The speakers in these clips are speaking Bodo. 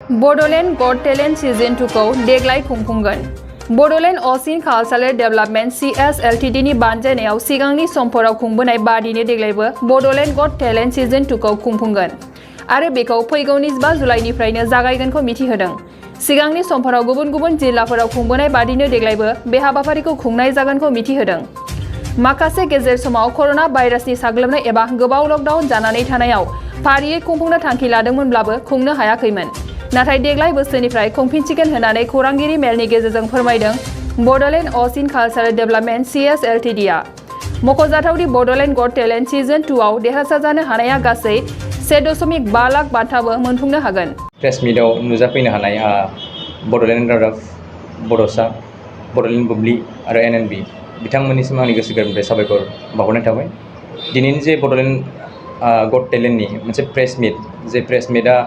Bodoland Got Talent Season 2 खौ देग्लाय खुंफुंगोन। बड'लेण्ड असिन कालचारेल डेभेलपमेन्ट CS Ltd नि बानजायनायाव सिगांनि समफोराव खुंबोनाय बादिनो देग्लायबो बड'लेण्ड गट टेलेन्ट सिजन 2 खौ खुंफुंगोन आरो बेखौ फैगौ 25 जुलाइनिफ्रायनो जागायगोनखौ मिथिहोदों। सिगांनि समफोराव गुबुन गुबुन जिल्लाफोराव खुंबोनाय बादिनो देग्लायबो बे हाबाफारिखौ खुंनाय जागोनखौ मिथिहोदों। माखासे गेजेर समाव करोना भाइरासनि साग्लोबनाय एबा गोबाव लकडाउन जानानै थानायाव फारियै खुंफुंनो थांखि लादोंमोनब्लाबो खुंनो हायाखैमोन। नाथाय देग्लाय बोसोरनिफ्राय खुंफिनसिगोन होननानै खौरांगिरि मेलनि गेजेरजों फोरमायदों बड'लेण्ड असिन कालचारेल डेभेलपमेन्ट CS Ltd आ। मख'जाथावदि बड'लेण्ड गट टेलेन्ट सिजन 2 आव देरहासार जानो हानाया गासै 1.5 लाख बान्थाबो मोनफुंनो हागोन। प्रेस मिटआव नुजाफैनो हानाय बड'लेण्ड रादाब, बड'सा, बड'लेण्ड बुब्लि आरो NNB बिथांमोननिसिम आंनि गोसो गोरबोनिफ्राय साबायखर बावहरनाय थाबाय। दिनैनि जे बड'लेण्ड गट टेलेन्टनि मोनसे प्रेस मिट, जे प्रेस मिटआ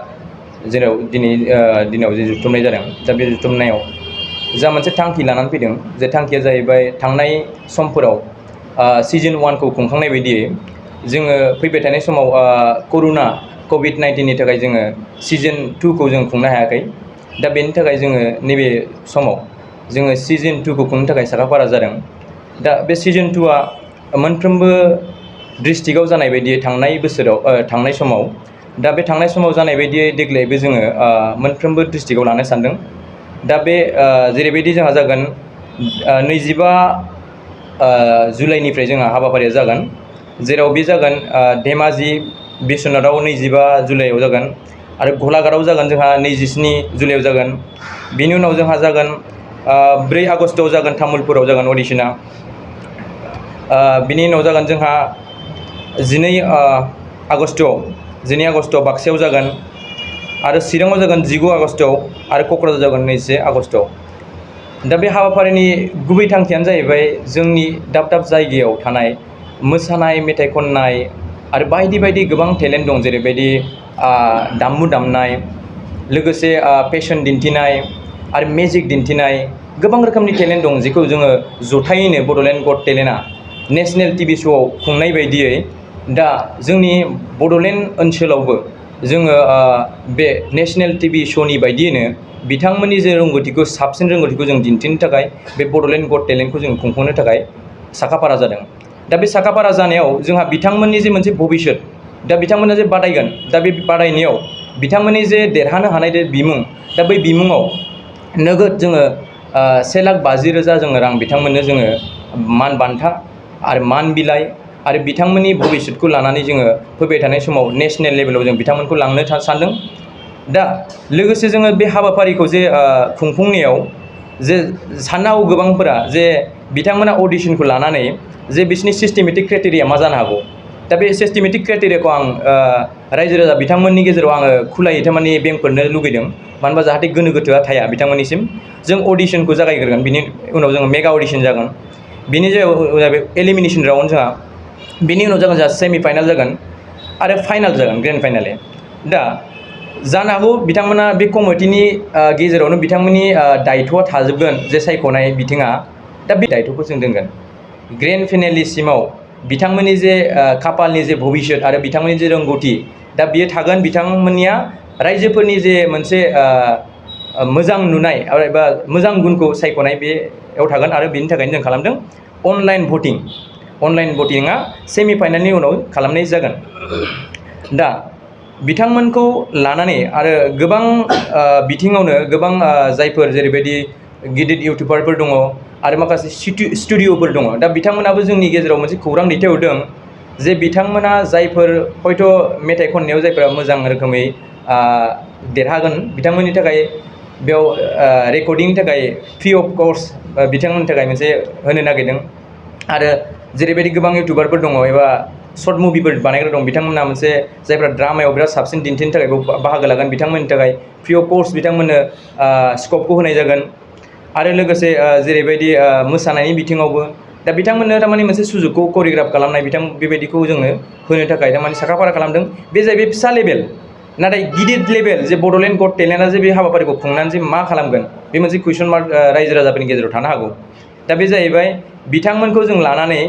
जेराव दिनाव जे जुथुमनाय जादों, दा बे जुथुमनायाव जा मोनसे थांखि लानानै फैदों, जे थांखिया जाहैबाय थांनाय समफोराव सिजन 1 खौ खुंखांनाय बायदियै जोङो फैबाय थानाय समाव करुना COVID-19नि थाखाय जोङो सिजन 2 खौ जों खुंनो हायाखै। दा बेनि थाखाय जोङो नैबे समाव जोङो सिजन 2 खौ खुंनो थाखाय साखाफारा जादों। दा बे सिजन 2 आ मोनफ्रोमबो डिस्ट्रिक्टआव जानाय बायदियै थांनाय समाव दा बे थांनाय समाव जानाय बायदियै देग्लायबो जोङो मोनफ्रोमबो डिस्ट्रिक्टआव लानो सानदों। दा बे जेरैबायदि जोंहा जागोन 25 जुलाइनिफ्राय जोंहा हाबाफारिया जागोन, जेराव बे जागोन धेमाजि बिश्वनाथआव 25 जुलाइआव जागोन आरो गलाघाटआव जागोन जोंहा 27 जुलाइआव जागोन। बिनि उनाव जोंहा जागोन 4 आगस्टआव जागोन तामुलपुराव जागोन अडिशना। बिनि उनाव जागोन जोंहा 12 आगस्टआव बाक्सायाव जागोन आरो चिराङाव जागोन 19 आगस्टआव आरो क'क्राझार जागोन 21 आगस्टआव। दा बे हाबाफारिनि गुबै थांखियानो जाहैबाय जोंनि दाब दाब जायगायाव थानाय मोसानाय, मेथाइ खननाय आरो बायदि बायदि गोबां टेलेन्ट दं, जेरैबायदि दाममु दामनाय, लोगोसे फेशन दिन्थिनाय आरो मेजिक दिन्थिनाय, गोबां रोखोमनि टेलेन्ट दं, जेखौ जोङो जथायैनो बड'लेण्ड गट टेलेन्टआ नेसनेल TV श'आव खुंनाय बायदियै दा जोंनि बड'लेण्ड ओनसोलावबो जोङो बे नेसनेल TV श'नि बायदियैनो बिथांमोननि जे रोंगौथिखौ, साबसिन रोंगौथिखौ जों दिन्थिनो थाखाय बे बड'लेण्ड गट टेलेन्टखौ जों खुंफुंनो थाखाय साखाफारा जादों। दा बे साखाफारा जानायाव जोंहा बिथांमोननि जे मोनसे भबिष्यत, दा बिथांमोना जे बादायगोन, दा बे बादायनायाव बिथांमोननि जे देरहानो हानाय बिमुं, दा बै बिमुङाव नोगोद जोङो 1,50,000 जोङो रां बिथांमोननो जोङो मान बान्था आरो मान बिलाइ आरो बिथांमोननि भबिष्यतखौ लानानै जोङो फैबाय थानाय समाव नेसनेल लेभेलाव जों बिथांमोनखौ लांनो सानदों। दा लोगोसे जोङो बे हाबाफारिखौ जे खुंफुंनायाव जे साननो हागौ गोबांफोरा जे बिथांमोना अडिशनखौ लानानै जे बिसोरनि सिस्टेमेटिक क्राइटेरिया मा जानो हागौ। दा बे सिस्टेमेटिक क्राइटेरियाखौ आं रायजो राजा बिथांमोननि गेजेराव आङो खुलायै थारमाने बेंफोरनो लुगैदों, मानो होनबा जाहाथे गोनो गोथोआ थाया बिथांमोननिसिम। जों अडिशनखौ जागायग्रोगोन, बिनि उनाव जोङो मेगा अडिशन जागोन, बिनि जायगायाव एलिमिनेसन राउन्ड जोंहा, बिनि उनाव जागोन जोंहा सेमि फाइनाल जागोन आरो फाइनाल जागोन, ग्रेन्ड फाइनाल। दा जानो हागौ बिथांमोना बे कमिटिनि गेजेरावनो बिथांमोननि दायथ'आ थाजोबगोन, जे सायख'नाय बिथिङा। दा बे दायथ'खौ जों दोनगोन ग्रेन्ड फिनालेसिमाव बिथांमोननि जे खाफालनि जे भबिष्यत आरो बिथांमोननि जे रोंगौथि, दा बियो थागोन बिथांमोननिया रायजोफोरनि जे मोनसे मोजां नुनाय एबा मोजां गुनखौ सायख'नाय बेयाव थागोन। आरो बेनि थाखायनो जों खालामदों अनलाइन भटिंआ सेमि फाइनालनि उनाव खालामनाय जागोन। दा बिथांमोनखौ लानानै आरो गोबां बिथिङावनो गोबां जायफोर जेरैबायदि गिदिर इउटिउबारफोर दङ आरो माखासे स्टुडिअ'फोर दङ, दा बिथांमोनाबो जोंनि गेजेराव मोनसे खौरां दैथायहरदों जे बिथांमोना जायफोर हयथ' मेथाइ खननायाव जायफोरा मोजां रोखोमै देरहागोन, बिथांमोननि थाखाय बेयाव रेकर्डिंनि थाखाय फ्रि अफ कस्ट बिथांमोननि थाखाय मोनसे होनो नागिरदों। आरो जेरैबायदि गोबां इउटिउबारफोर दङ एबा सर्ट मुभिफोर बानायग्रा दं, बिथांमोना मोनसे जायफ्रा ड्रामायाव बिराद साबसिन दिन्थिनो थाखाय बाहागो लागोन, बिथांमोननि थाखाय फ्रि अफ कस्ट बिथांमोननो स्कपखौ होनाय जागोन। आरो लोगोसे जेरैबायदि मोसानायनि बिथिङावबो दा बिथांमोननो थारमाने मोनसे सुजुगखौ करिय'ग्राफ खालामनाय बेबायदिखौ जोंनो होनो थाखाय थारमाने साखाफारा खालामदों। बे जाहैबाय फिसा लेभेल, नाथाय गिदिर लेभेल जे बड'लेण्ड गट टेलेन्टआ जे बे हाबाफारिखौ खुंनानै जे मा खालामगोन, बे मोनसे कुइसन मार्क रायजो राजाफोरनि गेजेराव थानो हागौ। दा बे जाहैबाय बिथांमोनखौ जों लानानै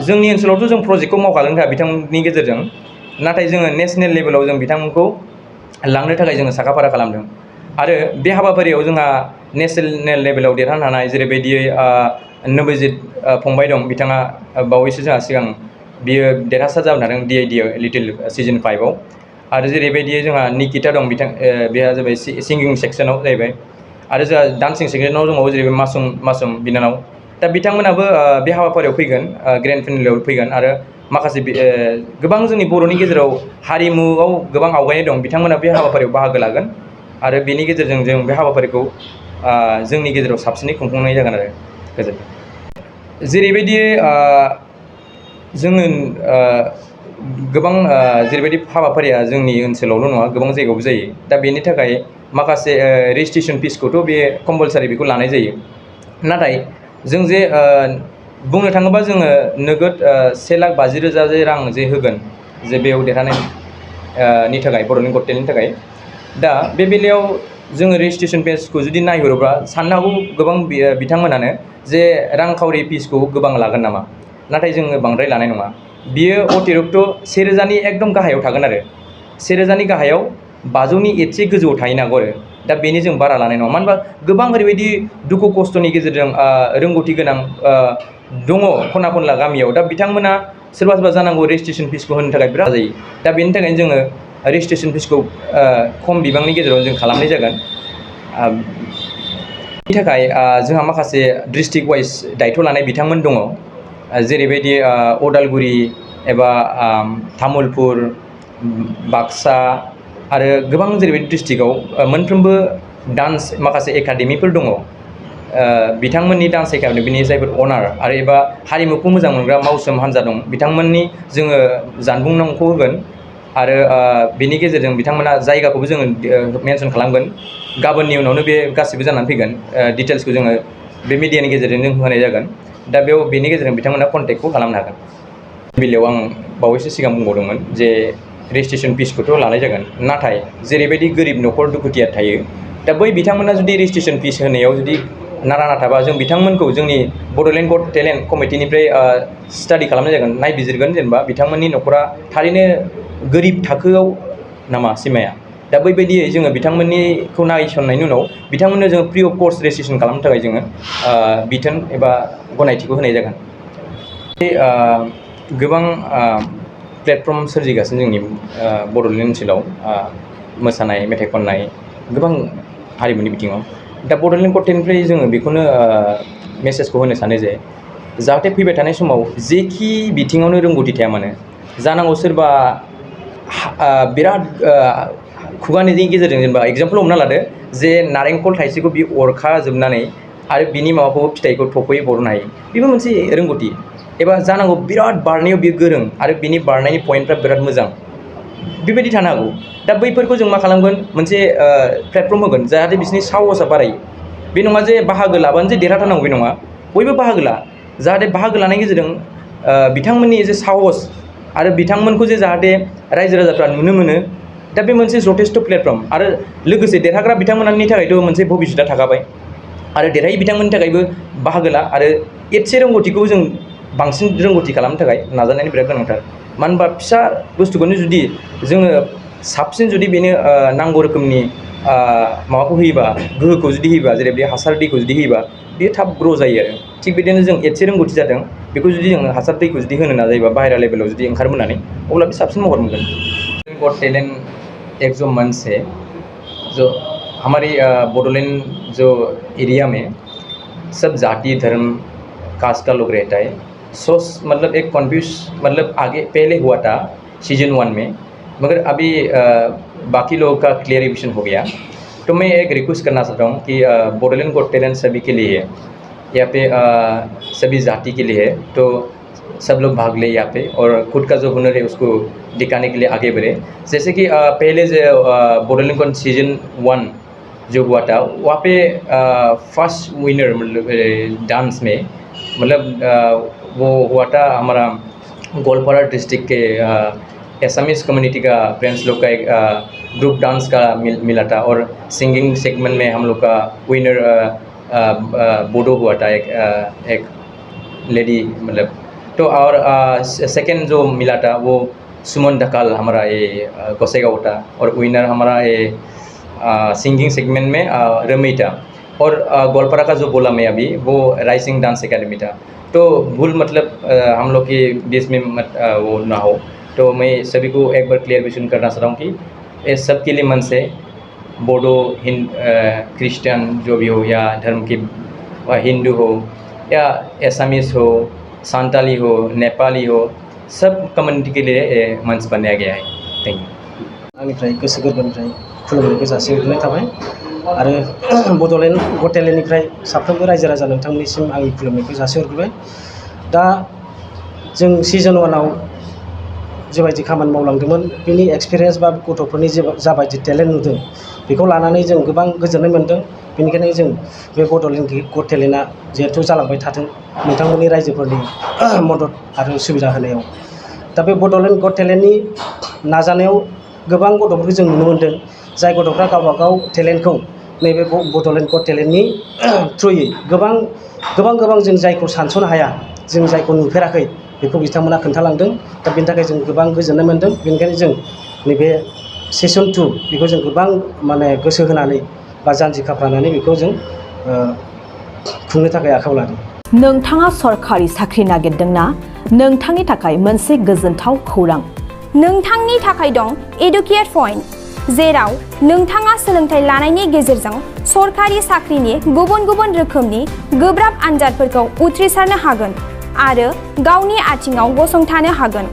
जोंनि ओनसोलावथ' जों प्रजेक्टखौ मावखागोनखा बिथांमोननि गेजेरजों, नाथाय जोङो नेसनेल लेभेलाव जों बिथांमोनखौ लांनो थाखाय जोङो साखाफारा खालामदों। आरो बे हाबाफारियाव जोंहा नेसनेल लेभेलाव देरहानो हानाय जेरैबायदियै नबजित फंबाय दं, बिथाङा बावैसो जोंहा सिगां बियो देरहासार जानो हादों DID लिटिल सिजन 5 आव। आरो जेरैबायदि जोंहा निकिता दं, बेहा जाबाय सिंगिं सेक्सनाव जाहैबाय। आरो जोंहा डान्सिं सेक्सनाव दङ जेरैबाय मासुम बिनानाव। दा बिथांमोनाबो बे हाबाफारियाव फैगोन, ग्रेन्ड फिनालेआव फैगोन। आरो माखासे गोबां जोंनि बर'नि गेजेराव हारिमुआव गोबां आवगायनाय दं, बिथांमोना बे हाबाफारियाव बाहागो लागोन। आरो बेनि गेजेरजों जों बे हाबाफारिखौ जोंनि गेजेराव साबसिनै खुंफुंनाय जागोन आरो। गोजोन्थों। जेरैबायदि जोङो गोबां जेरैबायदि हाबाफारिया जोंनि ओनसोलावल' नङा, गोबां जायगायावबो जायो। दा बेनि थाखाय माखासे रेजिस्ट्रेसन फिसखौथ' बे कम्पालसारि बेखौ लानाय जायो। नाथाय जों जे बुंनो थाङोबा जोङो नोगोद 1,50,000 जे रां जे होगोन जे बेयाव देरहानायनि थाखाय, बड'लेण्ड गट टेलेन्टनि थाखाय। दा बे बेलायाव जोङो रेजिस्ट्रेसन फिसखौ जुदि नायहरोब्ला साननो हागौ गोबां बिथांमोनानो जे रांखावरि फिसखौ गोबां लागोन नामा। नाथाय जोङो बांद्राय लानाय नङा। बियो अतिरिक्त 1,000नि एकदम गाहायाव थागोन आरो। 1,000नि गाहायाव 500नि एसे गोजौआव थाहैनो हागौ आरो। दा बेनि जों बारा लानाय नङा। मानो होनबा गोबां ओरैबायदि दुखु खस्थ'नि गेजेरजों रोंगौथि गोनां दङ खना खनला गामियाव। दा बिथांमोना सोरबा जानांगौ रेजिस्ट्रेसन फिसखौ होनो थाखाय बिराद जायो। दा बेनि थाखायनो जोङो रेजिस्ट्रेसन फिसखौ खम बिबांनि गेजेराव जों खालामनाय जागोन। बेनि थाखाय जोंहा माखासे डिस्ट्रिक्ट वाइज दायथ' लानाय बिथांमोन दङ। जेरैबायदि अदालगुरि एबा तामुलपुर, बाक्सा आरो गोबां जेरैबायदि डिस्ट्रिक्टआव मोनफ्रोमबो डान्स माखासे एकाडेमिफोर दङ। बिथांमोननि डान्स एकाडेमिनि जायफोर अनार आरो एबा हारिमुखौ मोजां मोनग्रा मावसोम हान्जा दं, बिथांमोननि जोङो जानबुं नंखौ होगोन। आरो बेनि गेजेरजों बिथांमोना जायगाखौबो जोङो मेनसन खालामगोन। गाबोननि उनावनो बे गासिबो जानानै फैगोन। डिटेल्सखौ जोङो बे मिडियानि गेजेरजों जों होनाय जागोन। दा बेनि गेजेरजों बिथांमोना कन्टेक्टखौ खालामनो हागोन। बेलायाव आं बावैसो सिगां बुंबावदोंमोन जे रेजिस्ट्रेसन फिसखौथ' लानाय जागोन, नाथाय जेरैबायदि गोरिब न'खर दुखुथिया थायो, दा बै बिथांमोना जुदि रेजिस्ट्रेसन फिस होनायाव जुदि नारा नाथाबा जों बिथांमोनखौ जोंनि बड'लेण्ड गट टेलेन्ट कमिटिनिफ्राय स्टाडि खालामनाय जागोन, नायबिजिरगोन। जेनेबा बिथांमोननि न'खरा थारैनो गोरिब थाखोआव नामा सिमाया। दा बैबायदियै जोङो बिथांमोननिखौ नायसननायनि उनाव बिथांमोननो जोङो फ्रि अफ कस्ट रेजिस्ट्रेसन खालामनो थाखाय जोङो बिथोन एबा गनायथिखौ होनाय जागोन। गोबां प्लेटफर्म सोरजिगासिनो जोंनि बड'लेण्ड ओनसोलाव मोसानाय, मेथाइ खननाय, गोबां हारिमुनि बिथिङाव। दा बड'लेण्ड गट टेलेन्टनिफ्राय जोङो बेखौनो मेसेजखौ होनो सानो जे जाहाथे फैबाय थानाय समाव जेखि बिथिङावनो रोंगौथि थाया मानो, जानांगौ सोरबा बिराद खुगानि गेजेरजों, जेनेबा एगजामपोल हमना लादो जे नारेंखल थाइसेखौ बि अरखाजोबनानै आरो बिनि माबाखौ फिथाइखौ थखयै बरननो हायो, बेबो मोनसे रोंगौथि। एबा जानांगौ बिराद बारनायाव बियो गोरों आरो बिनि बारनायनि पइन्टफ्रा बिराद मोजां, बेबायदि थानो हागौ। दा बैफोरखौ जों मा खालामगोन, मोनसे प्लेटफर्म होगोन जाहाथे बिसोरनि साहसआ बारायो। बे नङा जे बाहागो लाबानो जे देरहाथारनांगौ, बे नङा। बयबो बाहागो ला, जाहाथे बाहागो लानायनि गेजेरजों बिथांमोननि जे साहस आरो बिथांमोनखौ जे जाहाथे रायजो राजाफ्रा नुनो मोनो। दा बे मोनसे जथेस्थ' प्लेटफर्म। आरो लोगोसे देरहाग्रा बिथांमोननि थाखायथ' मोनसे भबिस्वता थाखाबाय। आरो देरहायै बिथांमोननि थाखायबो बाहागो ला, आरो एसे रोंगौथिखौ जों बांसिन रोंगौथि खालामनो थाखाय नाजानायानो बिराद गोनांथार। मानो होनबा फिसा बुस्थुखौनो जुदि जोङो साबसिन जुदि बेनो नांगौ रोखोमनि माबाखौ होयोबा, गोहोखौ जुदि होयोबा, जेरै बे हासार दैखौ जुदि होयोबा, बेयो थाब ग्र' जायो आरो। थिग बिदिनो जों एसे रोंगौथि जादों, बेखौ जुदि जों हासार दैखौ जुदि होनो नाजायोबा, बाहेरा लेभेलाव जुदि ओंखारबोनानै, अब्ला बे साबसिन महर मोनगोन। गट टेलेंट एक जो मंच है जो हमारी बोडोलैंड जो एरिया में सब जाति धर्म कास्ट का लोग रहता है। सोच मतलब एक कन्फ्यूज, मतलब आगे पहले हुआ था सीजन 1 में, मगर अभी बाकी लोगों का क्लियरिफिकेशन हो गया। तो मैं एक रिक्वेस्ट करना चाहता हूँ कि बोडोलैंड गॉट टैलेंट सभी के लिए है, यहाँ पे सभी जाति के लिए है। तो सब लोग भाग ले यहाँ पे, और खुद का जो हुनर है उसको दिखाने के लिए आगे बढ़े। जैसे कि पहले जो बोडोलैंड गॉट सीजन 1 जो हुआ था, वहाँ पे फर्स्ट विनर मतलब डांस में, मतलब वो हुआ था हमारा गोलपारा डिस्ट्रिक्ट के एसामीज़ कम्युनिटी का फ्रेंड्स लोग का एक ग्रुप डांस का मिला था। और सिंगिंग सेगमेंट में हम लोग का विनर बोडो हुआ था, एक लेडी मतलब। तो और सेकंड जो मिला था वो सुमन दकाल हमारा ये गोसेगांव था, और विनर हमारा ये सिंगिंग सेगमेंट में रमीटा, और गोलपारा का जो बोला मैं अभी वो राइजिंग डांस एकेडमी था। तो भूल मतलब हम लोग के बीच में वो ना हो, तो मैं सभी को एक बार क्लियरिफिकेशन करना चाहता हूँ कि ये सब के लिए मन से बोडो क्रिश्चियन जो भी हो, या धर्म के हिंदू हो या एसामीज हो, सांताली हो, नेपाली हो, सब कम्युनिटी के लिए मंच बनाया गया है। Thank you. आंनिफ्राय गोसो गोरबोनिफ्राय खुलुमनायखौ जासिहरग्रोनाय थाबाय आरो बड'लेण्ड गट टेलेन्टनिफ्राय साफ्रोमबो रायजो राजा नोंथांमोननिसिम आंनि खुलुमनायखौ जासिहरग्रोबाय। दा जों सिजन 1 आव जेबायदि खामानि मावलांदोंमोन बेनि एक्सपिरियेन्स बा गथ'फोरनि जाबायदि टेलेन्ट नुदों बेखौ लानानै जों गोबां गोजोननाय मोन्दों। बेनिखायनो जों बे बड'लेण्ड गट टेलेन्टआ जिहेथु जालांबाय थाथों नोंथांमोननि रायजोफोरनि मदद आरो सुबिदा होनायाव। दा बे बड'लेण्ड गट टेलेन्टनि नाजानायाव गोबां गथ'फोरखौ जों नुनो मोन्दों, जाय गथ'फ्रा गावबा गाव टेलेन्टखौ नैबे बड'लेण्ड गट टेलेन्टनि थ्रुयै गोबां जों जायखौ सानस'नो हाया, जों जायखौ नुफेराखै बेखौ बिथांमोना खोन्थालांदों। दा बेनि थाखाय जों गोबां गोजोननाय मोन्दों। बेनिखायनो जों नैबे सेसन 2 बेखौ जों गोबां माने गोसो होनानै बा जानजि खाफ्रानानै बेखौ जों खुंनो थाखाय आखायाव लादों। नोंथाङा सरखारि साख्रि नागिरदोंना? नोंथांनि थाखाय मोनसे गोजोनथाव खौरां। नोंथांनि थाखाय दं एडुकेट पइन्ट, जेराव नोंथाङा सोलोंथाइ लानायनि गेजेरजों सरखारि साख्रिनि गुबुन गुबुन रोखोमनि गोब्राब आनजादफोरखौ उथ्रिसारनो हागोन आरो गावनि आथिङाव गसंथानो हागोन।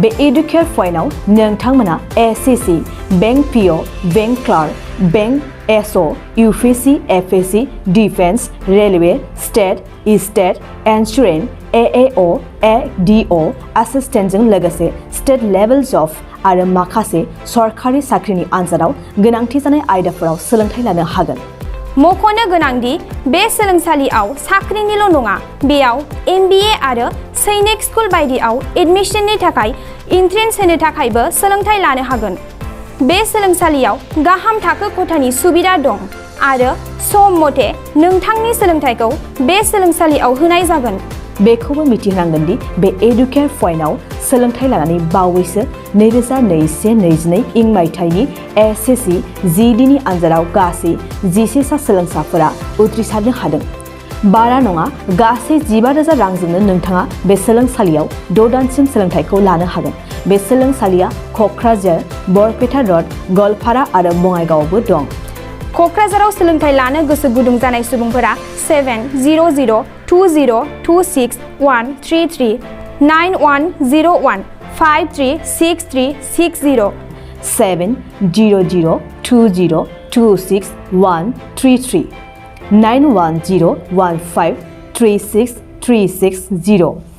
बे एडुकेट पइन्टआव नोंथांमोना SSC, bank PO, bank clerk, bank SO, UPSC, FSC, defence, railway, state insurance, AAO, ADO एसिस्टेन्टजों लोगोसे स्टेट लेभेल जब आरो माखासे सरखारि साख्रिनि आनजादाव गोनांथि जानाय आयदाफोराव सोलोंथाइ लानो हागोन। मख'नो गोनांदि बे सोलोंसालियाव साख्रिनिल' नङा, बेयाव एमबिए आरो सैनिक स्कुल बायदियाव एडमिशननि थाखाय एन्ट्रेन्स होनो थाखायबो सोलोंथाइ लानो हागोन। बे सोलोंसालियाव गाहाम थाखो खथानि सुबिदा दं आरो सम मथे नोंथांनि सोलोंथाइखौ बे सोलोंसालियाव होनाय जागोन। बेखौबो मिथिनांगोन दि बे एडुकेट पइन्टआव सोलोंथाइ लानानै बावैसो 2021-22 इं मायथाइनि एसएससी जिडिनि आनजादाव गासै 11 सा सोलोंसाफोरा उथ्रिसारनो हादों। बारा नङा, गासै 15,000 रांजोंनो नोंथाङा बे सोलोंसालियाव 6 दानसिम सोलोंथाइखौ लानो हागोन। बे सोलोंसालिया क'क्राझार, बरपेटा र'ड, गवालपारा आरो बङाइगावआवबो दं। क'क्राझाराव सोलोंथाइ लानो गोसो गुदुं जानाय सुबुंफोरा 70020261333 9101536360 70020261333 9101536360